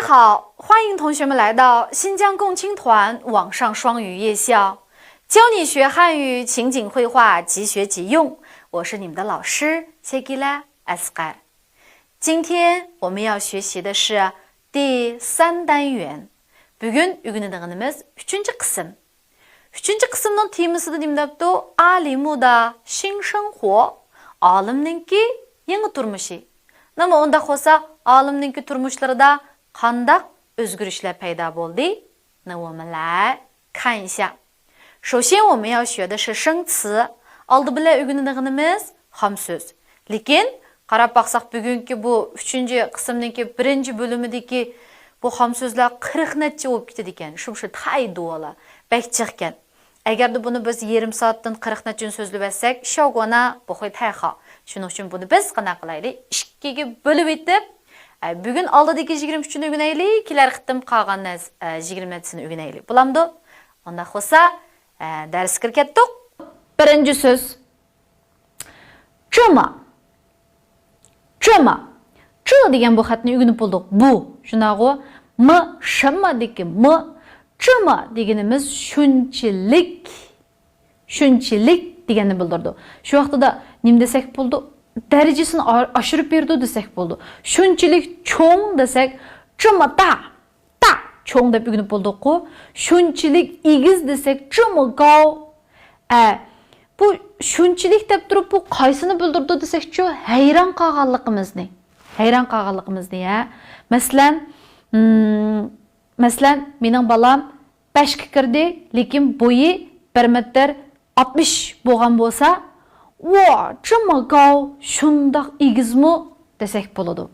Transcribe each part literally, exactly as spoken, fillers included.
好，欢迎同学们来到新疆共青团网上双语夜校，教你学汉语情景会话，即学即用。我是你们的老师谢吉拉阿斯盖。今天我们要学习的是第三单元。بۈگۈن ئۆگىنىدىغىنىمىز ئۈچىنچى قىسىم. ئۈچىنچى قىسىمنىڭ تېمىسىدا نېمە دەپتۇ؟ 阿里木的新生活، ئالىمنىڭكى يېڭى تۇرمۇشى. نېمە ئۇنداق بولسا، ئالىمنىڭكى تۇرمۇشلىرىدا قانداق ئۆزگىرىشلەر پەيدا بولدى؟ 那我们来看一下。首先我们要学的是生词. ئالدى بىلەن ئۆگىنىدىغىنىمىز خام سۆز. لېكىن قاراپ باقساق، بۈگۈنكى بۇ ئۈچىنچى قىسىمنىڭكى بىرىنچى بۆلۈمىدىكى بۇ خام سۆزلەر قىرىق نەچچە بولۇپ كېتىدىكەن. شۇ، شۇ تايدۇۋالا بەك جىقكەن. ئەگەردە بۇنى بىز يېرىم سائەتتىن قىرىق نەچچىنى سۆزلىۋەتسەك، شاۋگۇانا بۇخۇي تەيخا. شۇنىڭ ئۈچۈن بۇنى بىز قانداق قىلايلى؟ ئىككىگە بۆلۈۋېتىپ، ئە، بۈگۈن ئالدىدىكى يىگىرمە ئۈچىنى ئۆگىنەيلى، كېلەر قېتىم قالغان نەرس-، ئە، يىگىرمە نەچچىسىنى ئۆگىنەيلى. بولامدۇ؟ ئۇنداق بولسا، ئە، دەرسكە كىرىپ كەتتۇق. بىرىنچى سۆز. 这么. 这么. 这 دېگەن بۇ خەتنى ئۆگىنىپ بولدۇق. بۇ. شۇنداقغۇ؟ 么، 什么دىكى 么. 这么 دېگىنىمىز شۇنچىلىك. شۇنچىلىك دېگەننى بىلدۈرىدۇ. شۇ ۋاقتىدا نېمە دېسەك بولىدۇ؟ دەرىجىسىنى ئا-، ئاشۇرۇپ بېرىدۇ دېسەك بولىدۇ. شۇنچىلىك چوڭ دېسەك، 这么大. 大، چوڭ دەپ ئۆگىنىپ بولدۇققۇ. شۇنچىلىك ئېگىز دېسەك، 这么高. ئە، بۇ شۇنچىلىك دەپ تۇرۇپ، بۇ قايسىنى بىلدۈرىدۇ دېسەكچۇ، ھەيران قالغانلىقىمىزنى. ھەيران قالغانلىقىمىزنى، ھە. مەسىلەن، مم، مەسىلەن، مېنىڭ بالام بەشكە كىردى، لېكىن بويى بىر مېتىر ئاتمىش بولغان بولسا، 哇，这么高، شۇنداق ئېگىزمۇ دېسەك بولىدۇ.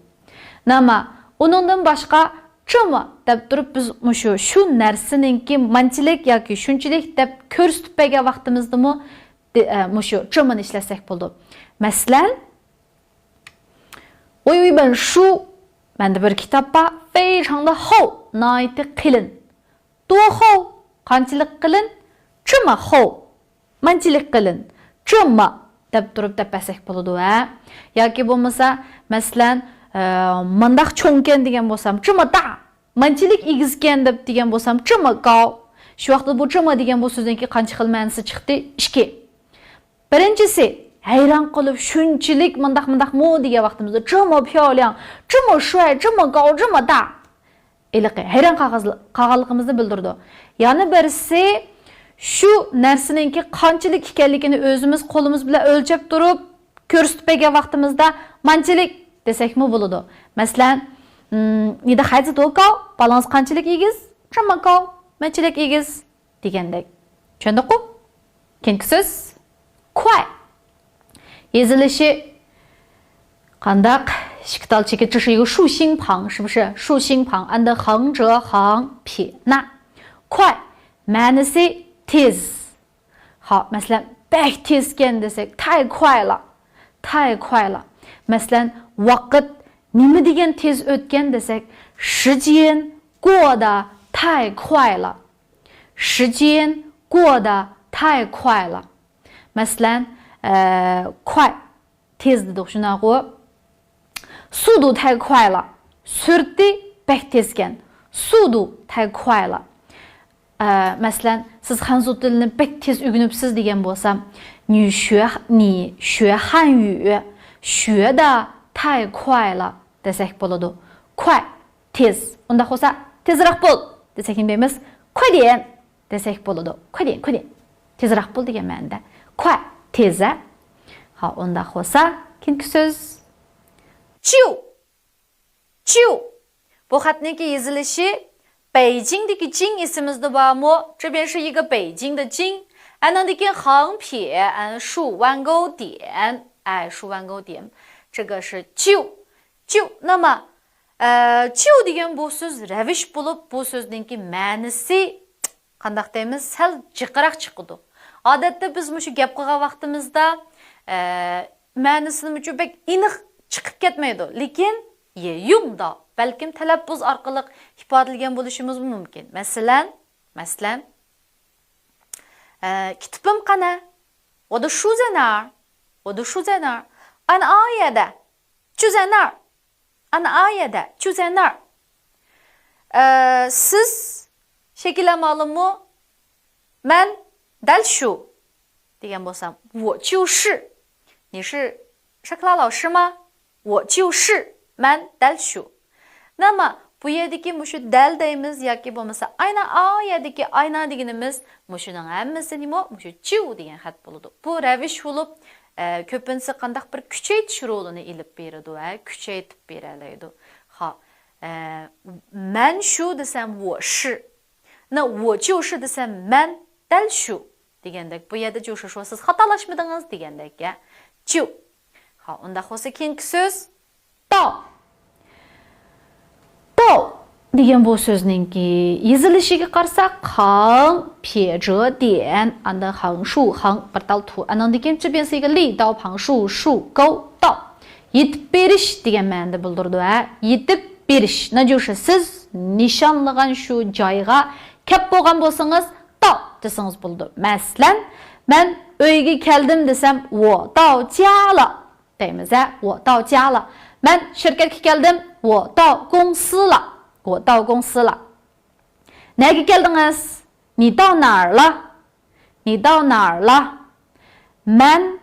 نېمە، ئۇنىڭدىن باشقا، 这么 دەپ تۇرۇپ بىز مۇشۇ، شۇ نەرسىنىڭكى مانچىلىك ياكى شۇنچىلىك دەپ كۆرسىتىپ بەرگەن ۋاقتىمىزدىمۇ دې-، ئە، مۇشۇ 这么نى ئىشلەتسەك بولىدۇ. مەسىلەن، 我有一本书، مەندە بىر كىتاب بار، 非常的厚، ناھايىتى قېلىن. 多厚، قانچىلىك قېلىن؟ 这么厚، مانچىلىك قېلىن. 这么 دەپ تۇرۇپ دەپ بەرسەك بولىدۇ، ھە؟ ياكى بولمىسا، مەسىلەن، ئە، مانداق چوڭكەن دېگەن بولسام، 这么大، مانچىلىك ئېگىزكەن دەپ دېگەن بولسام، 这么高. شۇ ۋاقىتتا بۇ 这么 دېگەن بۇ سۆزنىڭكى قانچە خىل مەنىسى چىقتى؟ ئىككى. بىرىنچىسى، ھەيران قېلىپ، شۇنچىلىك مانداق مانداقمۇ دېگەن ۋاقتىمىزدا، 这么漂亮، 这么帅، 这么高، 这么大. ھېلىقى ھەيران قالغانلىقىمىزنى بىلدۈرىدۇ. يەنە بىرسى، شۇ نەرسىنىڭكى قانچىلىك ئىكەنلىكىنى ئۆزىمىز قولىمىز بىلەن ئۆلچەپ تۇرۇپ، كۆرسىتىپ بەرگەن ۋاقتىمىزدا، مانچىلىك دېسەكمۇ بولىدۇ. مەسىلەن، 嗯، 你的孩子多高؟ بالاڭىز قانچىلىك ئېگىز؟ 这么高، مانچىلىك ئېگىز دېگەندەك. چۈشەندۇققۇ؟ كېيىنكى سۆز، 快. يېزىلىشى قانداق؟ ئىككى تال چېكىت، 这是一个竖心旁، 是不是？竖心旁 and 横折横撇捺. 快 مەنىسى تېز. ھا، مەسىلەن، بەك تېزكەن دېسەك، 太快了، 太快了. مەسىلەن، ۋاقىت نېمە دېگەن تېز ئۆتكەن دېسەك، 时间过得太快了. 时间过得太快了. مەسىلەن، ئە، 快، تېز دېدۇق، شۇنداقغۇ؟ 速度太快了. سۈرئىتى بەك تېزكەن. 速度太快了. ئە، مەسىلەن، سىز خەنزۇ تىلىنى بەك تېز ئۆگىنىپسىز دېگەن بولسام، 你学، 你学汉语学得太快了 دېسەك بولىدۇ. 快. تېز. ئۇنداق بولسا، تېزراق بول دېسەك نېمە دەيمىز؟ 快点 دېسەك بولىدۇ. 快点، 快点. تېزراق بول دېگەن مەنىدە. 快، تېز، ھە؟ ھا، ئۇنداق بولسا، كېيىنكى سۆز. 就، 就. بۇ خەتنىڭكى يېزىلىشى بېيجىڭدىكى جىڭ ئېسىمىزدە بارمۇ؟ 这边是一个北京的京. ئانىڭدىن كېيىن 横撇، ئە، 竖弯钩点. ئە، 竖弯钩点. 这个是就. 就. 那么، ئە، 就 دېگەن بۇ سۆز رەۋىش بولۇپ، بۇ سۆزنىڭكى مەنىسى قانداق دەيمىز، سەل جىقراق چىقىدۇ. ئادەتتە بىز مۇشۇ گەپ قىلغان ۋاقتىمىزدا، ئە، مەنىسىنىمۇچۇ بەك ئېنىق چىقىپ كەتمەيدۇ. لېكىن 也用到، بەلكىم تەلەپپۇز ئارقىلىق ئىپادىلىگەن بولۇشىمىزمۇ مۇمكىن. مەسىلەن، مەسىلەن، ئە، كىتابىم قانا؟ 我的书在哪儿؟ 我的书在哪儿？ ئانا ئايەدە. 就在那儿. ئانا ئايەدە. 就在那儿. ئە، سىز شەكىللەر مەلۇممۇ؟ مەن دەل شۇ دېگەن بولسام، 我就是. 你是 شاكلا 老师吗؟ 我就是. مەن دەل شۇ. نېمە؟ بۇ يەردىكى مۇشۇ دەل دەيمىز ياكى بولمىسا ئاينا، ئا يەردىكى ئاينا دېگىنىمىز مۇشۇنىڭ ھەممىسى نېمە؟ مۇشۇ 就 دېگەن خەت بولىدۇ. بۇ رەۋىش بولۇپ، ئە، كۆپىنچىسى قانداق بىر كۈچەيتىش رولىنى ئېلىپ بېرىدۇ ۋە كۈچەيتىپ بېرەلەيدۇ. خا، ئە، مەن شۇ دېسەم، 我是. 那我就是 دېسەم، مەن دەل شۇ دېگەندەك. بۇ يەردە 就是说 سىز خاتالاشمىدىڭىز دېگەندەك. 就. خا، ئۇنداق بولسا كېيىنكى سۆز 到. 到 دېگەن بۇ سۆزنىڭكى يېزىلىشىگە قارىساق، 横撇折点، ئاندىن 横竖横 بىر تال تۇ، ئانىڭدىن كېيىن 这边是一个力，刀旁竖竖钩刀. يېتىپ بېرىش دېگەن مەنىنى بىلدۈرىدۇ، ھە؟ يېتىپ بېرىش. 那就是 سىز نىشانلىغان شۇ جايغا كەپ بولغان بولسىڭىز، 到 دېسىڭىز بولىدۇ. مەسىلەن، مەن ئۆيگە كەلدىم دېسەم، 我到家了 دەيمىز، ھە؟ 我到家了. مەن شىركەتكە كەلدىم، 我到公司了. 我到公司了. نەگە كەلدىڭىز؟ 你到哪儿了؟ 你到哪儿了؟ مەن،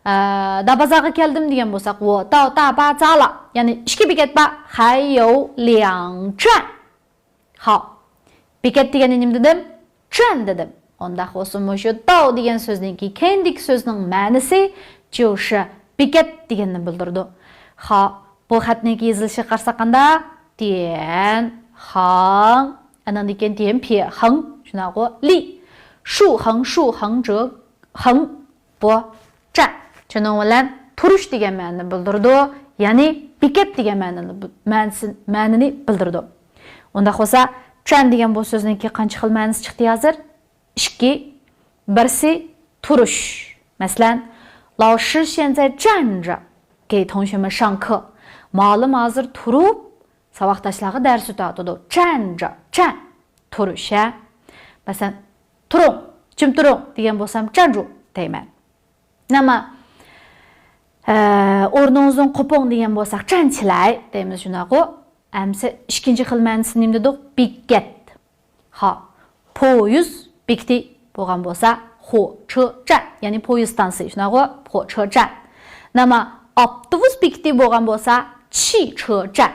ئە، دابازاغا كەلدىم دېگەن بولساق، 我到大巴扎了. يەنى ئىككى بېكەت بار، 还有两站. خا. بېكەت دېگەننى نېمە دېدىم؟ 站 دېدىم. ئۇنداق بولسا مۇشۇ 到 دېگەن سۆزنىڭكى كەينىدىكى سۆزنىڭ مەنىسى 就是 بېكەت دېگەننى بىلدۈرىدۇ. خا. بۇ خەتنىڭكى يېزىلىشىغا قارىساق قانداق؟ 点横. ئانىڭدىن كېيىن 点撇横. شۇنداققۇ؟ 立. 竖横،竖横者 横. بۇ 站. شۇنىڭ بىلەن تۇرۇش دېگەن مەنىنى بىلدۈرىدۇ، يەنى بېكەت دېگەن مەنىنى، مەنىسى، مەنىنى بىلدۈرىدۇ. ئۇنداق بولسا، 站 دېگەن بۇ سۆزنىڭكى قانچە خىل مەنىسى چىقتى ھازىر؟ ئىككى. بىرسى تۇرۇش. مەسىلەن، 老师现在站着给同学们上课. مۇئەللىم ھازىر تۇرۇپ ساۋاقداشلارغا دەرس ئۆتۈۋاتىدۇ. 站着، 站. تۇرۇش، ھە. مەسىلەن، تۇرۇڭ، جىم تۇرۇڭ دېگەن بولسام، 站住 دەيمەن. نېمە؟ ئە، ئورنىڭىزدىن قوپۇڭ دېگەن بولساق، 站起来 دەيمىز، شۇنداققۇ؟ ئەمسە ئىككىنچى خىل مەنىسى نېمە دېدۇق؟ بېكەت. ھا، پويىز بېكىتى بولغان بولسا، 火车站، يەنى پويىز ستانسىسى، شۇنداققۇ؟ 火车站. نېمە؟ ئاپتوبۇس بېكىتى بولغان بولسا، 汽车站.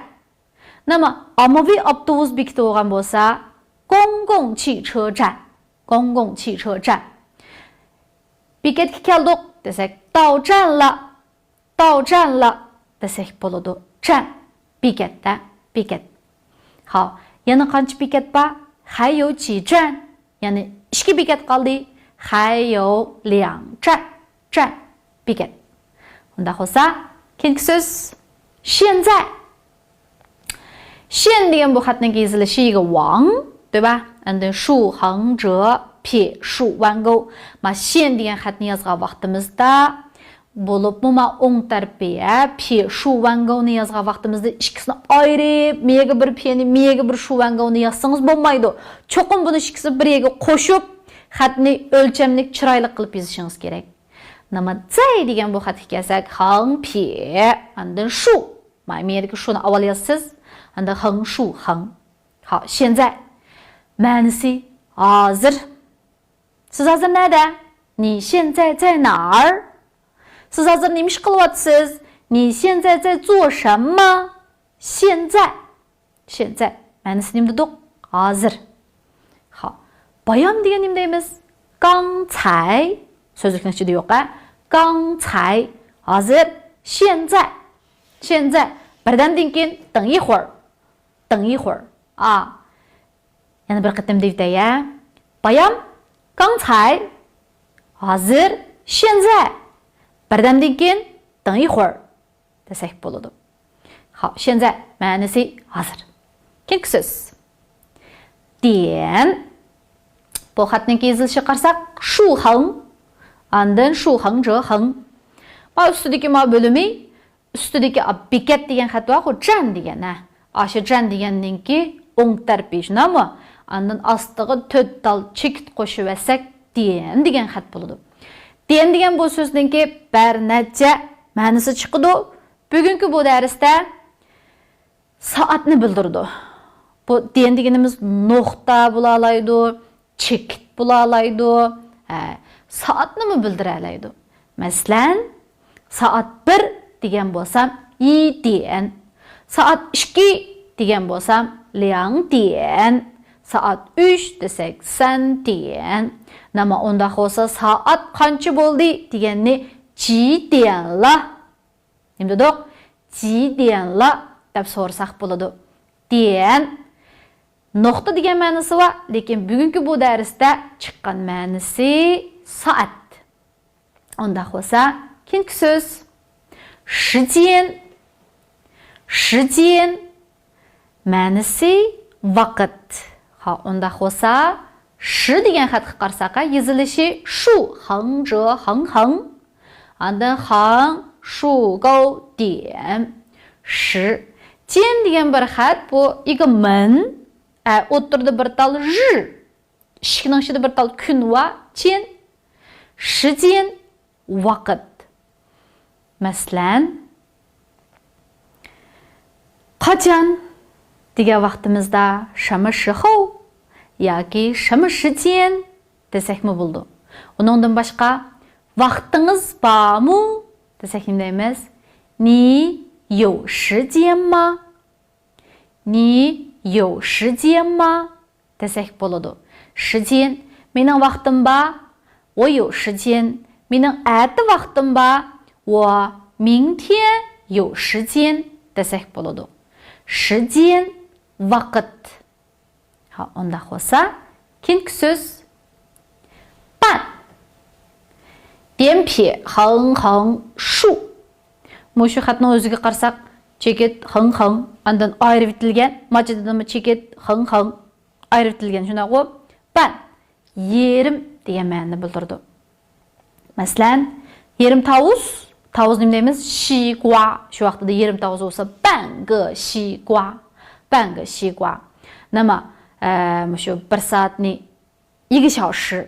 نېمە؟ ئاممىۋى ئاپتوبۇس بېكىتى بولغان بولسا، 公共汽车站، 公共汽车站. بېكەتكە كەلدۇق دېسەك، 到站了، 到站了 دېسەك بولىدۇ. 站، بېكەت، ھە، بېكەت. خا، يەنە قانچە بېكەت بار؟ 还有几站. يەنى ئىككى بېكەت قالدى. 还有两站، 站، بېكەت. ئۇنداق بولسا، كېيىنكى سۆز، 现在. 现 دېگەن بۇ خەتنىڭ يېزىلىشى 一个 往، 对吧؟ ئاندىن 竖横者撇竖弯钩. ما 现 دېگەن خەتنى يازغان ۋاقتىمىزدا، بولۇپمۇ ما ئوڭ تەرىپى، ھە، 撇竖弯钩نى يازغان ۋاقتىمىزدا ئىككىسىنى ئايرىپ، مېيىگە بىر 撇نى، مېيىگە بىر 竖弯钩نى يازسىڭىز بولمايدۇ. چوقۇم بۇنى ئىككىسىنى بىر يەرگە قوشۇپ، خەتنى ئۆلچەملىك، چىرايلىق قىلىپ يېزىشىڭىز كېرەك. نېمە؟ 在 دېگەن بۇ خەتكە كەلسەك، 横撇، ئاندىن 竖. ما مېيىدىكى 竖نى ئاۋۋال يازىسىز، ئاندىن 横竖横. خا، 现在. مەنىسى ھازىر. سىز ھازىر نەدە؟ 你现在在哪儿؟ سىز ھازىر نېمە ئىش قىلىۋاتىسىز؟ 你现在在做什么？现在. 现在. مەنىسى نېمە دېدۇق؟ ھازىر. خا. بايام دېگەن نېمە دەيمىز؟ 刚才. سۆزلۈكنىڭ ئىچىدە يوق، ھە؟ 刚才. ھازىر. 现在. 现在. بىردەمدىن كېيىن، 等一会儿. 等一会儿. ئا. يەنە بىر قېتىم دېيىۋېتەي، ھە؟ بايام، 刚才. ھازىر. 现在. بىردەمدىن كېيىن، 等一会儿. دېسەك بولىدۇ. خا، 现在 مەنىسى ھازىر. كېيىنكى سۆز. 点. بۇ خەتنىڭكى يېزىلىشىغا قارىساق، 竖横، ئاندىن 竖横者横. ما ئۈستىدىكى ما بۆلۈمى، ئۈستىدىكى، ئا، بېكەت دېگەن خەت بارغۇ، 站 دېگەن، ھە. ئاشۇ 站 دېگەننىڭكى ئوڭ تەرىپى، شۇنداقمۇ؟ ئاندىن ئاستىغا تۆت تال چېكىت قوشۇۋەتسەك، 点 دېگەن خەت بولىدۇ. 点 دېگەن بۇ سۆزنىڭكى بىر نەچچە مەنىسى چىقىدۇ. بۈگۈنكى بۇ دەرستە سائەتنى بىلدۈرىدۇ. بۇ ديەن دېگىنىمىز نۇقتا بولالايدۇ، چېكىت بولالايدۇ، ھە، سائەتنىمۇ بىلدۈرەلەيدۇ. مەسىلەن، سائەت بىر دېگەن بولسام، يى ديەن. سائەت ئىككى دېگەن بولسام، لياڭ ديەن. سائەت ئۈچ دېسەك، سەن ديەن. نېمە ئۇنداق بولسا، سائەت قانچە بولدى دېگەننى جى ديەنلا. نېمە دېدۇق؟ جى ديەنلا دەپ سورىساق بولىدۇ. ديەن نۇقتا دېگەن مەنىسى بار، لېكىن بۈگۈنكى بۇ دەرستە چىققان مەنىسى سائەت. ئۇنداق بولسا، كېيىنكى سۆز. شىجيەن. شىجيەن. مەنىسى ۋاقىت. ھا، ئۇنداق بولسا، شى دېگەن خەتكە قارىساق، يېزىلىشى شۇ، خېڭ، جې، خېڭ، خېڭ. ئاندىن خاڭ، شۇ، گاۋ، ديەن. شى. جيەن دېگەن بىر خەت، بۇ ئىگە مىن. ئە، ئوتتۇرىدا بىر تال ژ. ئىشىكنىڭ ئىچىدە بىر تال كۈن ۋا، جيەن. شىجيەن، ۋاقىت. مەسىلەن، قاچان دېگەن ۋاقتىمىزدا شېمە شىخوۋ ياكى شېمە شىجيەن دېسەكمۇ بولىدۇ. ئۇنىڭدىن باشقا، ۋاقتىڭىز بارمۇ دېسەك نېمە دەيمىز؟ نى يو شىجيەن ما؟ نى يو شىجيەن ما دېسەك بولىدۇ. شىجيەن، مېنىڭ ۋاقتىم بار، ۋو يو شىجيەن، مېنىڭ ئەتە ۋاقتىم بار، ۋو مىڭتيەن يو شىجيەن دېسەك بولىدۇ. شىجيەن، ۋاقىت. ھا، ئۇنداق بولسا، كېيىنكى سۆز. بان. ديەن پې خېڭ خېڭ شۇ. مۇشۇ خەتنىڭ ئۆزىگە قارىساق، چېكىت، خېڭ خېڭ، ئاندىن ئايرىۋېتىلگەن، ماچىدىمۇ چېكىت، خېڭ خېڭ، ئايرىۋېتىلگەن، شۇنداققۇ؟ بان، يېرىم دېگەن مەنىنى بىلدۈرىدۇ. مەسىلەن، يېرىم تاۋۇز، تاۋۇز نېمە دەيمىز؟ شىگۇا. شۇ ۋاقتىدا يېرىم تاۋۇز بولسا، بەنگې شىگۇا، بەنگې شىگۇا. نېمە، ئە، مۇشۇ بىر سائەتنى يىگە شياۋشى،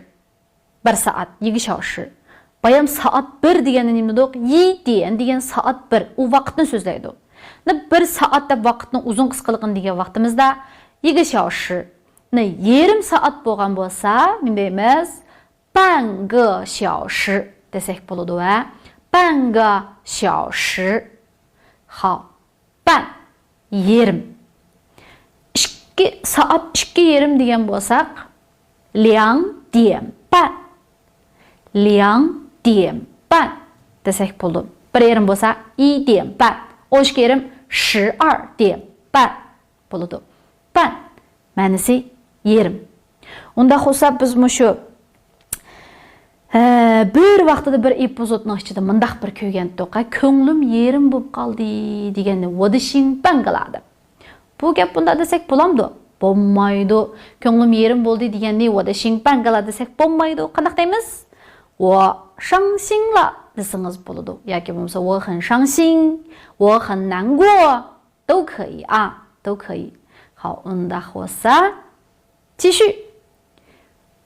بىر سائەت، يىگە شياۋشى. بايام سائەت بىر دېگەندە نېمە دېدۇق؟ يى ديەن دېگەن سائەت بىر. ئۇ ۋاقىتنى سۆزلەيدۇ. نە بىر سائەت دەپ ۋاقىتنىڭ ئۇزۇن قىسقىلىقىنى دېگەن ۋاقتىمىزدا، يىگە شياۋشى. نە يېرىم سائەت بولغان بولسا، نېمە دەيمىز؟ بەنگې شياۋشى دېسەك بولىدۇ ۋە بەنگې شياۋشى. خاۋ. بەن، يېرىم. ئىككى، سائەت ئىككى يېرىم دېگەن بولساق، لياڭ ديەن بەن. لياڭ ديەن بەن دېسەك بولىدۇ. بىر يېرىم بولسا، يى ديەن بەن. ئون ئىككى يېرىم، شى ئەر ديەن بەن بولىدۇ. بەن مەنىسى يېرىم. ئۇنداق بولسا، بىز مۇشۇ، ھە، بىر ۋاقتىدا بىر ئېپىزودنىڭ ئىچىدە مۇنداق بىر كۆرگەنتۇق، ھە، «كۆڭلۈم يېرىم بولۇپ قالدى» دېگەننى ۋودىشىڭ بەنگلا دەپ. بۇ گەپ بۇنداق دېسەك بولامدۇ؟ بولمايدۇ. «كۆڭلۈم يېرىم بولدى» دېگەننى ۋودىشىڭ بەنگلا دېسەك بولمايدۇ. قانداق دەيمىز؟ «ۋو شاڭشىڭلا» دېسىڭىز بولىدۇ. ياكى بولمىسا «ۋو خېن شاڭشىڭ»، «ۋو خېن نەنگۇ» 都可以啊，都可以. خاۋ، ئۇنداق بولسا، 继续.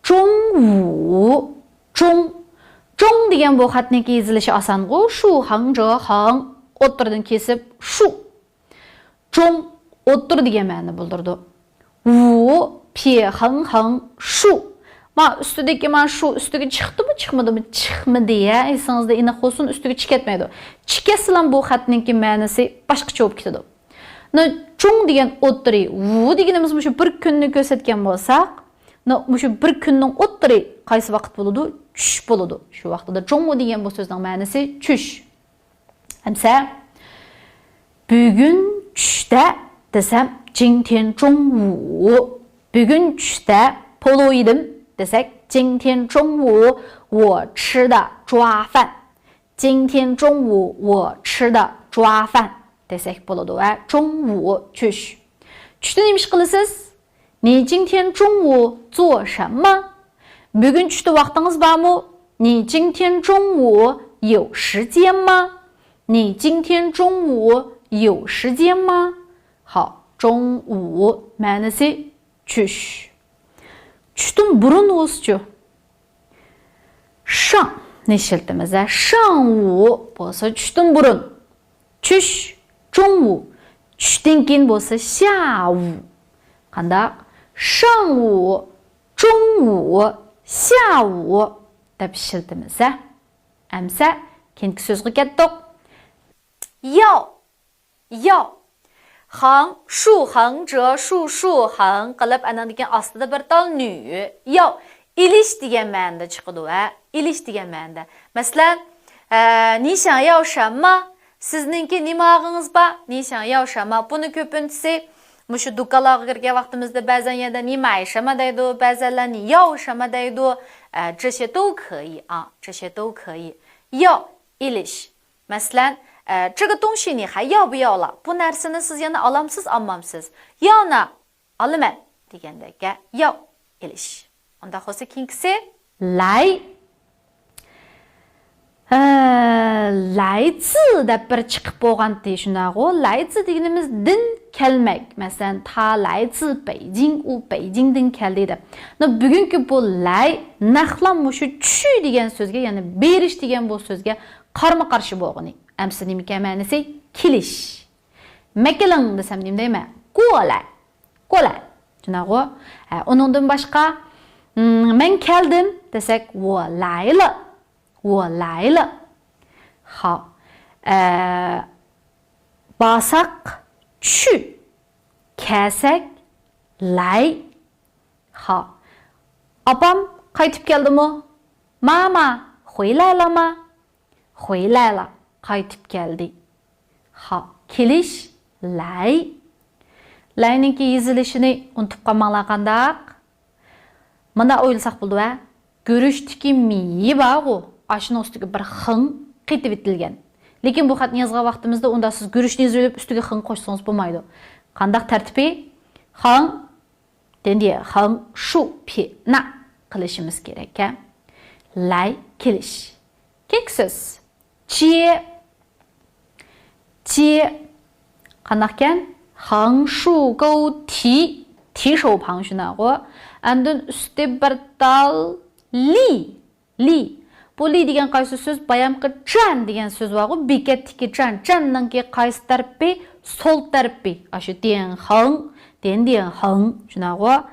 中午، 中. 中 دېگەن بۇ خەتنىڭكى يېزىلىشى ئاسانغۇ، شۇ خېڭ، جې خېڭ، ئوتتۇرىدىن كېسىپ، شۇ. 中 ئوتتۇرا دېگەن مەنىنى بىلدۈرىدۇ. 午، پې خېڭ خېڭ، شۇ. ما ئۈستىدىكى، ما شۇ ئۈستىگە چىقتىمۇ، چىقمىدىمۇ؟ چىقمىدى، ھە، ئېسىڭىزدە ئېنىق بولسۇن، ئۈستىگە چىقىۋەتمەيدۇ. چىقىۋەتسىلام بۇ خەتنىڭكى مەنىسى باشقىچە بولۇپ كېتىدۇ. نە، 中 دېگەن ئوتتۇرى، 午 دېگىنىمىز مۇشۇ بىر كۈننى كۆرسەتكەن بولساق، نە، مۇشۇ بىر كۈننىڭ ئوتتۇرى قايسى ۋاقىت بولىدۇ؟ چۈش بولىدۇ. شۇ ۋاقتىدا 中午 دېگەن بۇ سۆزنىڭ مەنىسى چۈش. ئەمسە، بۈگۈن چۈشتە دېسەم، 今天中午. بۈگۈن چۈشتە پولۇ يېدىم دېسەك، 今天中午我吃的抓饭. 今天中午我吃的抓饭 دېسەك بولىدۇ ۋە 中午 چۈش. چۈشتە نېمە ئىش قىلىسىز؟ 你今天中午做什么؟ بۈگۈن چۈشتە ۋاقتىڭىز بارمۇ؟ 你今天中午有时间吗؟你今天中午有时间吗？好，中午 مەنىسى چۈش. چۈشتىن بۇرۇن بولسىچۇ؟ 上 نى ئىشلىتىمىز ھە. 上午 بولسا چۈشتىن بۇرۇن. چۈش، 中午. چۈشتىن كېيىن بولسا 下午. قانداق؟ 上午، 中午، 下午 دەپ ئىشلىتىمىز ھە. ئەمسە كېيىنكى سۆزگە كەتتۇق. 要، 要. 横، 竖横折竖竖横 قىلىپ، ئانىڭدىن كېيىن ئاستىدا بىر تال 女. 要، ئېلىش دېگەن مەنىدە چىقىدۇ ھە. ئېلىش دېگەن مەنىدە. مەسىلەن، ئە، 你想要什么؟ سىزنىڭكى نېمە ئالغىڭىز بار؟ 你想要什么؟ بۇنى كۆپىنچىسى مۇشۇ دۇكانلارغا كىرگەن ۋاقتىمىزدا بەزەن يەنە 你买什么 دەيدۇ، بەزەنلەر 你要什么 دەيدۇ. ئە، 这些都可以啊، 这些都可以. 要، ئېلىش. مەسىلەن، ئە، 这个东西你还要不要了؟ بۇ نەرسىنى سىز يەنە ئالامسىز، ئالمامسىز؟ 要呢، ئالىمەن دېگەندەك گەپ. 要، ئېلىش. ئۇنداق بولسا كېيىنكىسى؟ 来. ئە، 来自 دەپ بىر چىقىپ بولغانتى، شۇنداقغۇ؟ 来自 دېگىنىمىز دىن كەلمەك. مەسىلەن، 他来自北京، ئۇ بېيجىڭدىن كەلدى دەپ. بۈگۈنكى بۇ 来 نەقلا مۇشۇ 去 دېگەن سۆزگە، يەنى بېرىش دېگەن بۇ سۆزگە قارىمۇ قارشى بولغىنى. ئەمسە نېمىكەن مەنىسى؟ كېلىش. مەكىلىڭ دېسەم نېمە دەيمەن؟ 过来. 过来. شۇنداقغۇ؟ ھە، ئۇنىڭدىن باشقا، مم، مەن كەلدىم دېسەك، 我来了. 我来了. خاپ. ئە، بارساق، 去. كەلسەك، 来. خاپ. ئاپام قايتىپ كەلدىمۇ؟ 妈妈回来了吗؟ 回来了. قايتىپ كەلدى. خاپ. كېلىش، 来. 来نىڭكى يېزىلىشىنى ئۇنتۇپ قالماڭلار قانداق؟ مانا ئويلىساق بولىدۇ ھە. گۈرۈچتىكى مىيى بارغۇ، ئاشۇنىڭ ئۈستىگە بىر خېڭ قېتىۋېتىلگەن. لېكىن بۇ خەتنى يازغان ۋاقتىمىزدا ئۇندا سىز گۈرۈچنى يېزىۋېلىپ ئۈستىگە خېڭ قوشسىڭىز بولمايدۇ. قانداق تەرتىپى؟ خېڭ، دېندى، خېڭ، شۇ، پى، نا قىلىشىمىز كېرەك ھە. 来 كېلىش. كېيىنكى سۆز. 接. 接. قانداقكەن؟ 横竖钩提، 提手旁 شۇنداقغۇ؟ ئاندىن ئۈستى بىر تال 立. 立. بۇ 立 دېگەن قايسى سۆز؟ بايامقى 站 دېگەن سۆز بارغۇ، بېكەتتىكى 站. 站 نىڭكى قايسى تەرىپى؟ سول تەرىپى. ئاشۇ 点横، 点点横 شۇنداقغۇ؟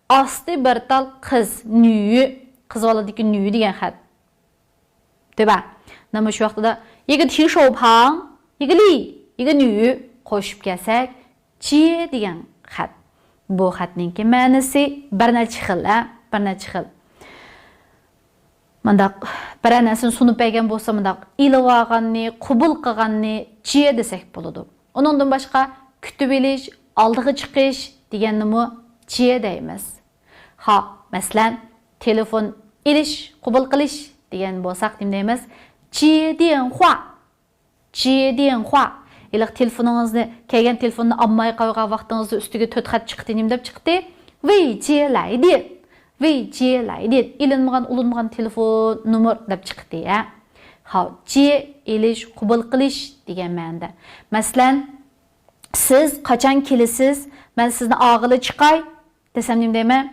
ئاستى بىر تال قىز، 女. قىز بالىدىكى 女 دېگەن خەت. 对吧؟ 那么 شۇ ۋاقتىدا 一个提手旁، 一个立، 一个女 قوشۇپ كەلسەك، 接 دېگەن خەت. بۇ خەتنىڭكى مەنىسى بىر نەچچە خىل، ھە؟ بىر نەچچە خىل. مۇنداق بىرەر نەرسىنى سۇنۇپ بەرگەن بولسا، مۇنداق ئېلىۋالغاننى، قوبۇل قىلغاننى 接 دېسەك بولىدۇ. ئۇنىڭدىن باشقا كۈتۈۋېلىش، ئالدىغا چىقىش دېگەننىمۇ 接 دەيمىز. خاپ، مەسىلەن، تېلېفون ئېلىش، قوبۇل قىلىش دېگەن بولساق نېمە دەيمىز؟ 接电话. 接电话. ھېلىقى تېلېفونىڭىزنى، كەلگەن تېلېفوننى ئالماي قالغان ۋاقتىڭىزدا ئۈستىگە تۆت خەت چىقتى، نېمە دەپ چىقتى؟ 未接来电. 未接来电. ئېلىنمىغان، ئۇلانمىغان تېلېفون نومۇر دەپ چىقتى، ھە. خاپ، 接 ئېلىش، قوبۇل قىلىش دېگەن مەنىدە. مەسىلەن، سىز قاچان كېلىسىز؟ مەن سىزنى ئالغىلى چىقاي دېسەم نېمە دەيمەن؟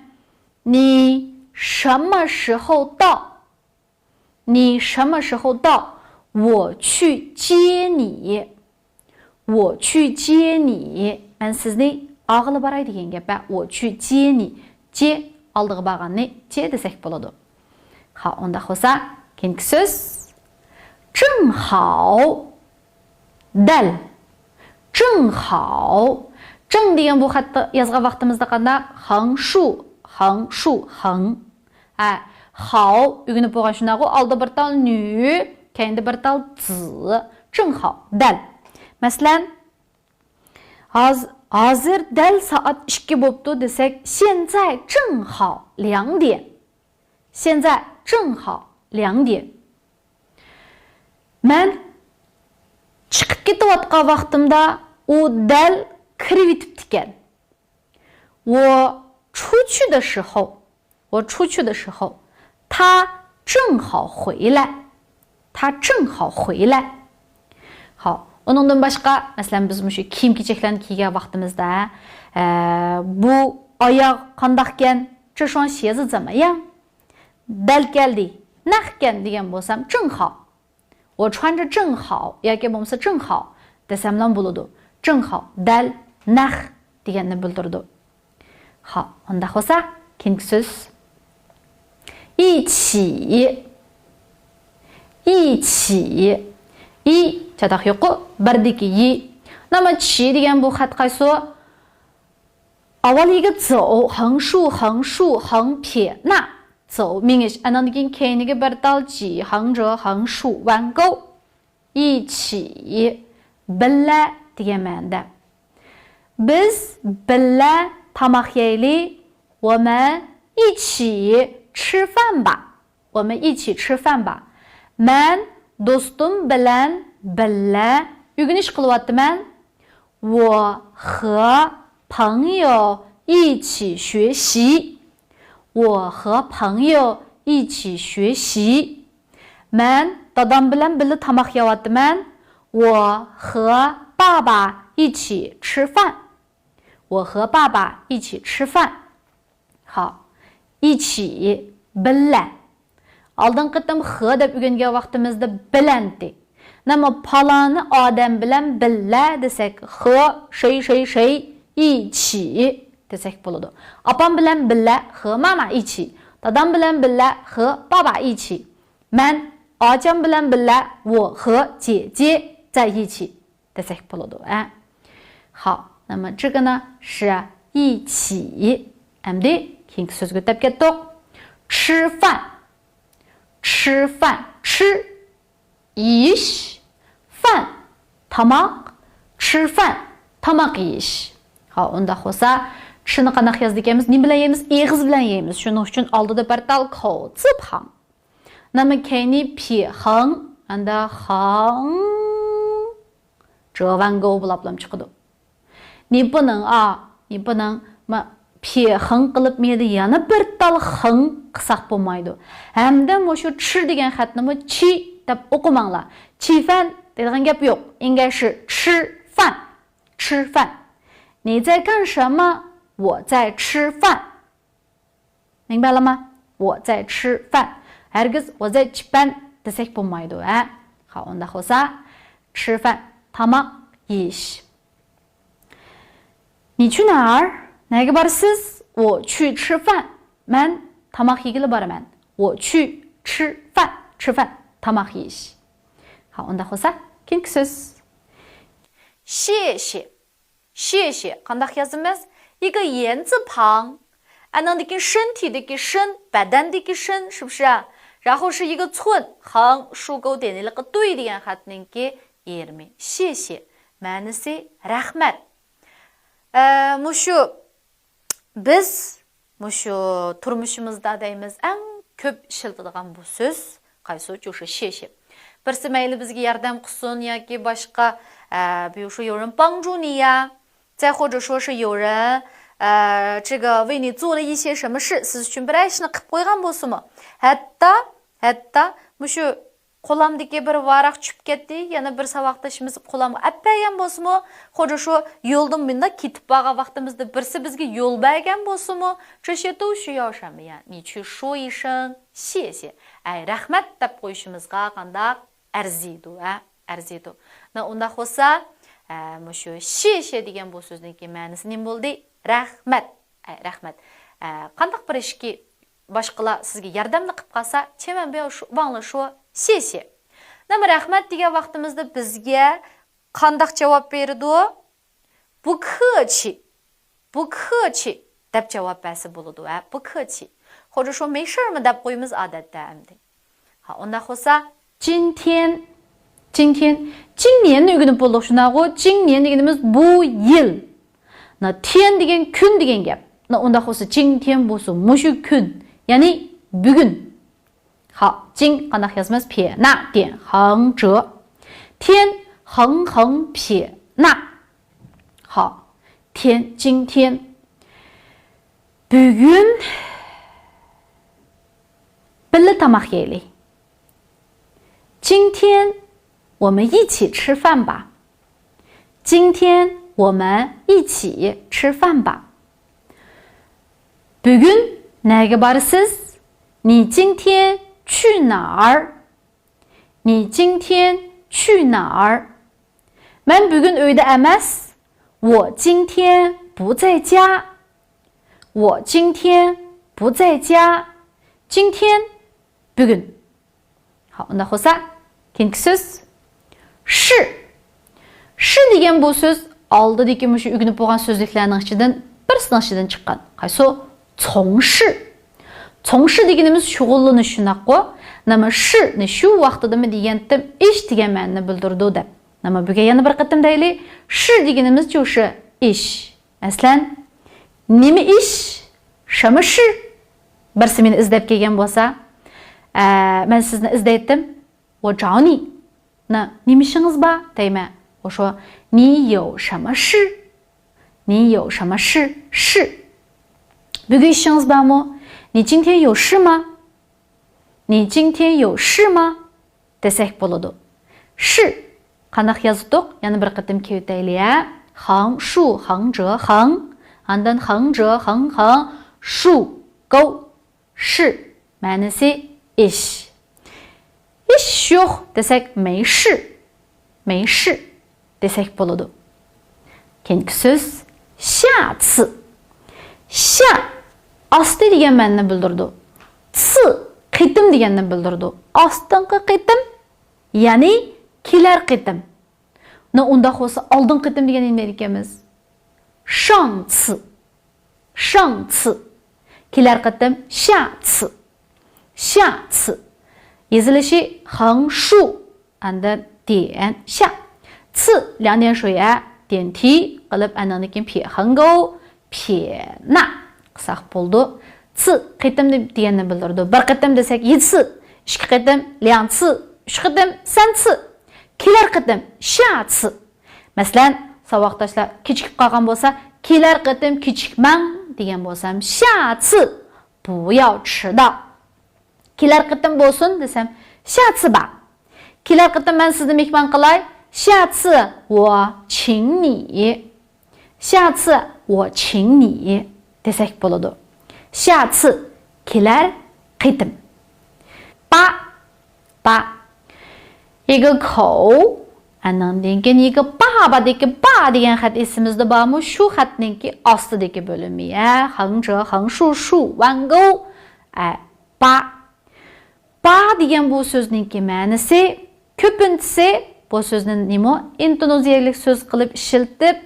你什么时候到؟ 你什么时候到？我去接你。我去接你. مەن سىزنى ئالغىلى باراي دېگەن گەپ، ھە. 我去接你. 接 ئالدىغا بارغاننى 接 دېسەك بولىدۇ. خاپ، ئۇنداق بولسا، كېيىنكى سۆز. 正好. دەل. 正好. 正 دېگەن بۇ خەتنى يازغان ۋاقتىمىزدا قانداق؟ 横竖، 横竖، 横. ھە، 好 ئۆگىنىپ بولغان شۇنداقغۇ، ئالدى بىر تال 女، كەينىدە بىر تال 子. 正好، دەل. مەسىلەن، ھاز-، ھازىر دەل سائەت ئىككى بوپتۇ دېسەك، 现在正好两点. 现在正好两点. مەن چىقىپ كېتىۋاتقان ۋاقتىمدا ئۇ دەل كىرىۋېتىپتىكەن. 我出去的时候，我出去的时候，他正好回来。他正好回来。 خاپ، ئۇنىڭدىن باشقا، مەسىلەن، بىز مۇشۇ كىيىم-كېچەكلەرنى كىيگەن ۋاقتىمىزدا، ئە، بۇ ئاياغ قانداقكەن؟ 这双鞋子怎么样؟ دەل كەلدى، نەقكەن دېگەن بولسام، 正好. 我穿着正好 ياكى بولمىسا 正好 دېسەملا بولىدۇ. 正好، دەل، نەق دېگەننى بىلدۈرىدۇ. خاپ، ئۇنداق بولسا، كېيىنكى سۆز. 一起. 一起. 一 چاتاق يوققۇ، بىردىكى 一. 那么起 دېگەن بۇ خەت قايسى؟ ئاۋۋال يىگىت 走، 横竖، 横竖، 横撇捺. 走، مېڭىش. ئانىڭدىن كېيىن كەينىگە بىر تال 几، 横折، 横竖، 弯钩. 一起، بىللە دېگەن مەنىدە. بىز بىللە تاماق يەيلى. 我们一起吃饭吧. 我们一起吃饭吧. مەن دوستۇم بىلەن بىللە ئۆگىنىش قىلىۋاتىمەن. 我和朋友一起学习. 我和朋友一起学习. مەن دادام بىلەن بىللە تاماق يەۋاتىمەن. 我和爸爸一起吃饭. 我和爸爸一起吃饭. خاپ. 一起، بىللە. ئالدىنقى قېتىم 和 دەپ ئۆگەنگەن ۋاقتىمىزدا بىلەنتى. 那么 پالانى ئادەم بىلەن بىللە دېسەك، 和谁谁谁一起 دېسەك بولىدۇ. ئاپام بىلەن بىللە 和妈妈一起. دادام بىلەن بىللە 和爸爸一起. مەن ئاچام بىلەن بىللە 我和姐姐在一起 دېسەك بولىدۇ، ئە. خاپ، 那么这个呢是一起. ئەمدى كېيىنكى سۆزگە ئۆتۈپ كەتتۇق. 吃饭. 吃饭. 吃. يېيىش. 饭. تاماق. 吃饭. تاماق يېيىش. خاپ، ئۇنداق بولسا، 吃نى قانداق يازىدىكەنمىز؟ نېمە بىلەن يەيمىز؟ ئېغىز بىلەن يەيمىز. شۇنىڭ ئۈچۈن ئالدىدا بىر تال 口字旁. 那么 كەينى 撇横، ئاندا 横折弯钩 بولاپلام چىقىدۇ. 你不能 ئا، 你不能 ما، 撇横 قىلىپ مېيەدە يەنە بىر تال 横 قىلساق بولمايدۇ. ھەمدە مۇشۇ 吃 دېگەن خەتنىمۇ 吃 دەپ ئوقۇماڭلار. 吃饭 دەيدىغان گەپ يوق. 应该是 吃饭. 吃饭. 你在干什么？我在吃饭. 明白了吗？我在吃饭. ھەرگىز 我在吃饭 دېسەك بولمايدۇ، ھە؟ خاپ، ئۇنداق بولسا، 吃饭. تاماق يېيىش. 你去哪儿؟ نەگە بارىسىز؟ 我去吃饭. مەن تاماق يېگىلى بارىمەن. 我去吃饭. 吃饭. تاماق يېيىش. خاپ، ئۇنداق بولسا، كېيىنكى سۆز. 谢谢. 谢谢 قانداق يازىمىز؟ 一个言字旁. ئانىڭدىكى 身体دىكى 身، بەدەندىكى 身، 是不是؟ 然后是一个寸، 横竖钩点 ھېلىقى 对 دېگەن خەتنىڭكى يېرىمى. 谢谢. مەنىسى رەھمەت. ئە، مۇشۇ بىز مۇشۇ تۇرمۇشىمىزدا دەيمىز، ئەڭ كۆپ ئىشلىتىدىغان بۇ سۆز قايسى؟ 就是谢谢. بىرسى مەيلى بىزگە ياردەم قىلسۇن ياكى باشقا، ئە، 比如说有人帮助你呀، 再或者说是有人，ئە، 这个为你做了一些什么事، سىز ئۈچۈن بىرەر ئىشنى قىلىپ قويغان بولسىمۇ، ھەتتا، ھەتتا مۇشۇ قولامدىكى بىر ۋاراق چۈشۈپ كەتتى، يەنە بىر ساۋاقدىشىمىز قولامغا ئەپ بەرگەن بولسىمۇ، خۇددى شۇ يولدىن مۇنداق كېتىپ بارغان ۋاقتىمىزدا بىرسى بىزگە يول بەرگەن بولسىمۇ، 这些都需要什么呀？ 你去说一声谢谢. ئەي، رەھمەت دەپ قويۇشىمىزغا قانداق ئەرزىيدۇ، ھە؟ ئەرزىيدۇ. 那 ئۇنداق بولسا، ئە، مۇشۇ 谢谢 دېگەن بۇ سۆزنىڭكى مەنىسى نېمە بولدى؟ رەھمەت. ئەي، رەھمەت. ئە، قانداق بىر ئىشكى باشقىلار سىزگە ياردەمنى قىلىپ قالسا، 千万不要说، 忘了说谢谢. 那么 رەھمەت دېگەن ۋاقتىمىزدا بىزگە قانداق جاۋاب بېرىدۇ؟ 不客气، 不客气 دەپ جاۋاب بەرسە بولىدۇ، ھە، 不客气. 或者说没事儿嘛 دەپ قويىمىز ئادەتتە ئەمدى. ھا، ئۇنداق بولسا، 今天، 今天، 今年نى ئۆگىنىپ بولدۇق، شۇنداقغۇ؟ 今年 دېگىنىمىز بۇ يىل. 那天 دېگەن كۈن دېگەن گەپ. 那 ئۇنداق بولسا، 今天 بولسا مۇشۇ كۈن، يەنى بۈگۈن. 好，今 قانداق يازىمىز؟ 撇捺点 横折. 天 横横撇捺. 好，天 今天. بۈگۈن بىللە تاماق يەيلى. 今天我们一起吃饭吧. 今天我们一起吃饭吧. بۈگۈن نەگە بارىسىز؟ 你今天去哪儿؟ 你今天去哪儿？ مەن بۈگۈن ئۆيدە ئەمەس. 我今天不在家.我今天不在家. 今天 بۈگۈن. ھا، ئۇنداق بولسا، كېيىنكى سۆز 是. 是 دېگەن بۇ سۆز ئالدىدىكى مۇشۇ ئۆگىنىپ بولغان سۆزلۈكلەرنىڭ ئىچىدىن بىرسىنىڭ ئىچىدىن چىققان. قايسى؟ 从事. 从事 دېگىنىمىز شۇغۇللىنىش، شۇنداققۇ؟ نېمە 是نى شۇ ۋاقتىدىمۇ دېگەنتىم، ئىش دېگەن مەنىنى بىلدۈرىدۇ دەپ. نېمە بۈگۈن يەنە بىر قېتىم دەيلى. 是 دېگىنىمىز شۇ ئىش. مەسىلەن، نېمە ئىش؟ 什么事؟ بىرسى مېنى ئىزدەپ كەلگەن بولسا، ئە، مەن سىزنى ئىزدەيتتىم. 我找你. نېمە ئىشىڭىز بار؟ دەيمەن. 我说你有什么事؟ 你有什么事？ 事. بۈگۈن ئىشىڭىز بارمۇ؟ 你今天有事吗؟ 你今天有事吗؟ دېسەك بولىدۇ. 是 قانداق يازدۇق؟ يەنە بىر قېتىم كېلىۋېتەيلى، ھە. 横竖، 横折، 横. ئاندىن 横折، 横横، 竖، گو. 是 مەنىسى ئىش. ئىش يوق دېسەك، 没事. 没事 دېسەك بولىدۇ. كېيىنكى سۆز 下次. 下 ئاستى دېگەن مەنىنى بىلدۈرىدۇ. 次 قېتىم دېگەننى بىلدۈرىدۇ. ئاستىنقى قېتىم، يەنى كېلەر قېتىم. نە، ئۇنداق بولسا ئالدىنقى قېتىم دېگەننى نېمە دەيدىكەنمىز؟ 上次. 上次. كېلەر قېتىم 下次. 下次. يېزىلىشى 横竖 ئاندىن 点下. 次 两点水 ئە، 点提 قىلىپ، ئاندىن كېيىن 撇横勾، 撇捺 قىلساق بولىدۇ. 次 قېتىم دېگەننى بىلدۈرىدۇ. بىر قېتىم دېسەك 一次، ئىككى قېتىم 两次، ئۈچ قېتىم 三次. كېلەر قېتىم 下次. مەسىلەن، ساۋاقداشلار كېچىكىپ قالغان بولسا، كېلەر قېتىم كېچىكمەڭ دېگەن بولسام، 下次不要迟到. كېلەر قېتىم بولسۇن دېسەم، 下次吧. كېلەر قېتىم مەن سىزنى مېھمان قىلاي، 下次我请你. 下次我请你 دېسەك بولىدۇ. 下次 كېلەر قېتىم. 八، 八. 一个口، ئاندىن كېيىن 一个爸爸دىكى 爸 دېگەن خەت ئېسىمىزدە بارمۇ؟ شۇ خەتنىڭكى ئاستىدىكى بۆلۈمى، ھە، 横折، 横竖، 竖，弯钩. ئە، 八. 八 دېگەن بۇ سۆزنىڭكى مەنىسى، كۆپىنچىسى بۇ سۆزنى نېمە، ئىنتونېزىيەلىك سۆز قىلىپ ئىشلىتىپ،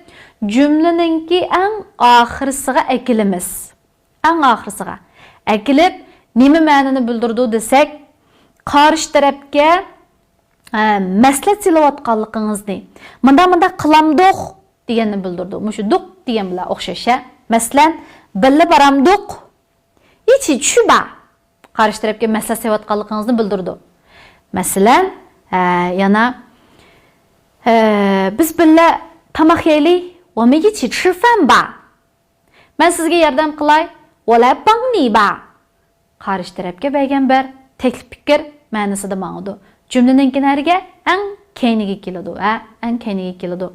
جۈملىنىڭكى ئەڭ ئاخىرسىغا ئەكېلىمىز. ئەڭ ئاخىرسىغا ئەكېلىپ، نېمە مەنىنى بىلدۈرىدۇ دېسەك، قارشى تەرەپكە، ئە، مەسلىھەت سېلىۋاتقانلىقىڭىزنى، مۇنداق، مۇنداق قىلامدۇق دېگەننى بىلدۈرىدۇ. مۇشۇ دۇق دېگەن بىلەن ئوخشاش، ھە. مەسىلەن، بىللە بارامدۇق؟ 一起去吧. قارشى تەرەپكە مەسلىھەت سېلىۋاتقانلىقىڭىزنى بىلدۈرىدۇ. مەسىلەن، ئە، يەنە، ئە، بىز بىللە تاماق يەيلى. 我们一起吃饭吧. مەن سىزگە ياردەم قىلاي. 我来帮你吧. قارشى تەرەپكە بەرگەن بىر تەكلىپ پىكىر مەنىسىدە ماڭىدۇ. جۈملىنىڭكى نەرىگە ئەڭ كەينىگە كېلىدۇ، ھە، ئەڭ كەينىگە كېلىدۇ.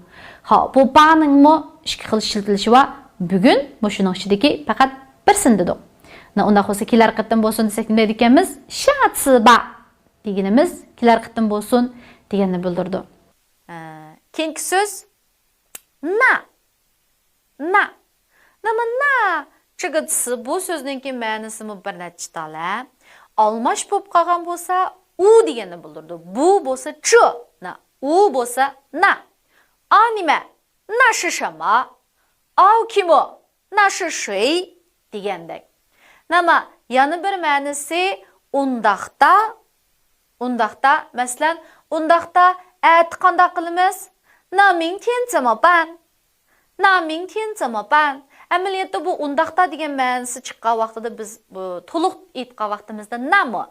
ھا، بۇ بانىڭمۇ ئىككى خىل ئىشلىتىلىشى بار. بۈگۈن مۇشۇنىڭ ئىچىدىكى پەقەت بىرسىنى دېدۇق. نە، ئۇنداق بولسا كېلەر قېتىم بولسۇن دېسەك نېمە دەيدىكەنمىز؟ 下次吧 دېگىنىمىز كېلەر قېتىم بولسۇن دېگەننى بىلدۈرىدۇ. ئە، كېيىنكى سۆز 那. 那. 那么那这个词 بۇ سۆزنىڭكى مەنىسىمۇ بىر نەچچە تال. ئالماش بولۇپ قالغان بولسا ئۇ دېگەننى بىلدۈرىدۇ. بۇ بولسا 这، 那، ئۇ بولسا 那. ئا نېمە؟ 那是什么؟ ئاۋۇ كىم ئۇ؟ 那是谁؟ دېگەندەك. نېمە، يەنە بىر مەنىسى ئۇنداقتا، ئۇنداقتا، مەسىلەن، ئۇنداقتا ئەتە قانداق قىلىمىز؟ 那明天怎么办؟ 那明天怎么办؟ ئەمەلىيەتتە بۇ ئۇنداقتا دېگەن مەنىسى چىققان ۋاقتىدا بىز بۇ تولۇق ئېيتقان ۋاقتىمىزدا 那么،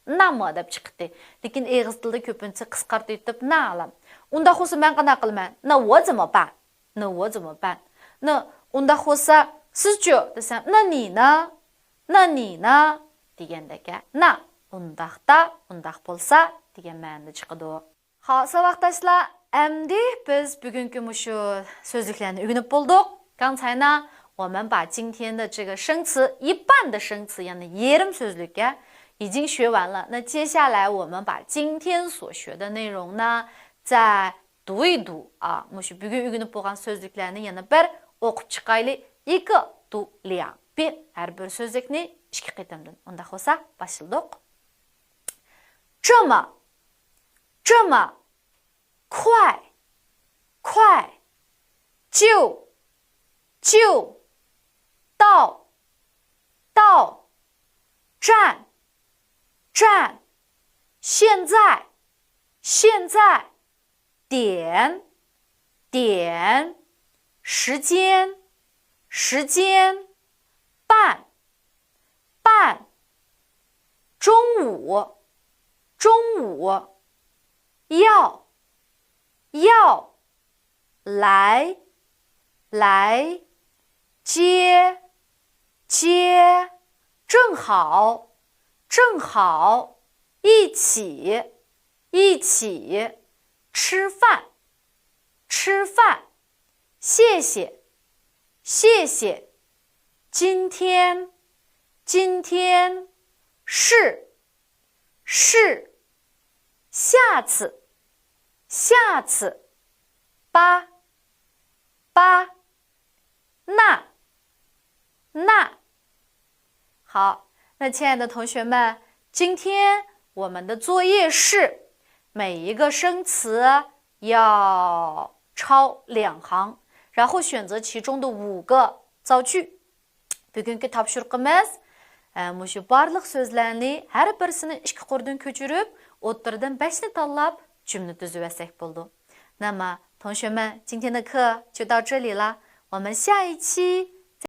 那么 دەپ چىقتى. لېكىن ئېغىز تىلىدا كۆپىنچە قىسقارتىۋېتىپ 那 ئالام. ئۇنداق بولسا مەن قانداق قىلىمەن؟ 那我怎么办؟ 那我怎么办؟ 那 ئۇنداق بولسا سىزچۇ دېسەم، 那你呢؟ 那你呢؟ دېگەندەك، ھە؟ 那 ئۇنداقتا، ئۇنداق بولسا دېگەن مەنىدە چىقىدۇ. خا، ساۋاقداشلار، ئەمدى بىز بۈگۈنكى مۇشۇ سۆزلۈكلەرنى ئۆگىنىپ بولدۇق. 刚才呢，我们把今天的这个生词一半的生词， يەنى يېرىم سۆزلۈككە 已经学完了。那接下来我们把今天所学的内容呢，再读一读啊。 مۇشۇ بۈگۈن ئۆگىنىپ بولغان سۆزلۈكلەرنى يەنە بىر ئوقۇپ چىقايلى. 一个读两. بىر، ھەر بىر سۆزلۈكنى ئىككى قېتىمدىن. ئۇنداق بولسا، باشلىدۇق. 这么，这么快，快，就，就，到，到，站，站，现在，现在，点，点，时间，时间，半，半，中午，中午，要，要，来，来，接，接，正好，正好，一起，一起，吃饭，吃饭，谢谢，谢谢，今天，今天，是，是，下次，下次，吧，吧，那，那。好，那亲爱的同学们，今天我们的作业是每一个生词要抄两行，然后选择其中的五个造句。 بۈگۈنكى تاپشۇرۇقىمىز، ئە، مۇشۇ بارلىق سۆزلەرنى ھەر بىرسىنى ئىككى قۇردىن كۆچۈرۈپ، ئوتتۇرىدىن بەشنى تاللاپ، جۈملە تۈزۈۋەتسەك بولىدۇ. 那么，同学们，今天的课就到这里了。我们下一期